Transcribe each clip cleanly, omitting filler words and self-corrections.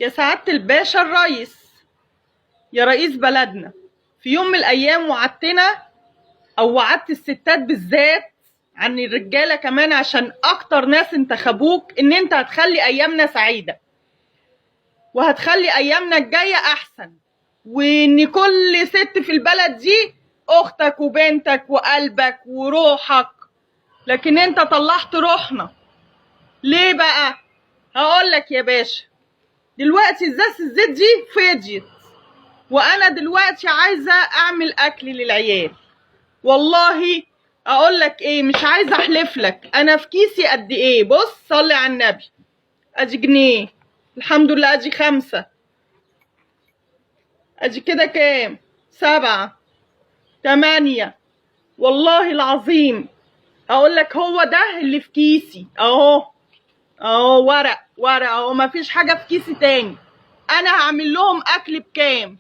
يا سعادة الباشا الريس، يا رئيس بلدنا، في يوم من الأيام وعدتنا أو وعدت الستات بالذات عن الرجالة كمان عشان أكتر ناس انتخبوك، إن أنت هتخلي أيامنا سعيدة وهتخلي أيامنا الجاية أحسن، وإن كل ست في البلد دي أختك وبنتك وقلبك وروحك. لكن أنت طلعت روحنا ليه بقى؟ هقولك يا باشا، دلوقتي ازازة الزيت دي فضيت، وانا دلوقتي عايزه اعمل اكل للعيال. والله اقول لك ايه، مش عايزه احلف لك انا في كيسي قد ايه. بص صلي على النبي، ادي جنيه الحمد لله، ادي 5، ادي كده كام، 7، 8. والله العظيم اقول لك هو ده اللي في كيسي اهو، اهو ورق ورق اهو، مفيش حاجة في كيسي تاني. انا هعمل لهم اكل بكام؟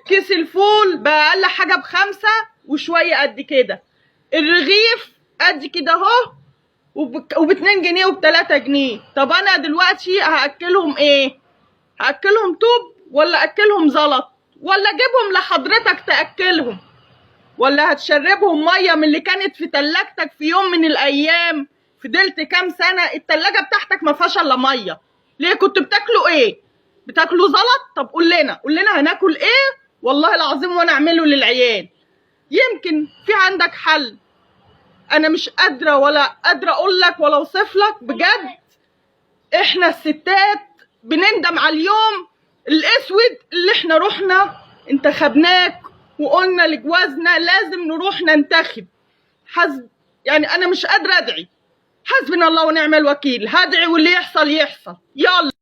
كيس الفول بأقل حاجة ب5 وشوية قد كده، الرغيف قد كده اهو وب2 جنيه وب3 جنيه. طب انا دلوقتي هأكلهم ايه؟ هأكلهم طوب ولا أكلهم زلط ولا اجيبهم لحضرتك تأكلهم، ولا هتشربهم مية من اللي كانت في تلاجتك في يوم من الايام؟ فضلت كام سنة التلاجة بتاعتك ما فيهاش الا مية، ليه؟ كنت بتاكلوا ايه؟ بتاكلوا زلط؟ طب قول لنا، قول لنا هناكل ايه والله العظيم وانا اعمله للعيال. يمكن في عندك حل. انا مش قادرة ولا قادرة اقول لك ولا اوصف لك بجد. احنا الستات بنندم على اليوم الاسود اللي احنا رحنا انتخبناك وقلنا لجوازنا لازم نروح ننتخب. حسب يعني انا مش قادرة ادعي، حسبنا الله ونعم الوكيل، هدعي واللي يحصل يحصل. يلا.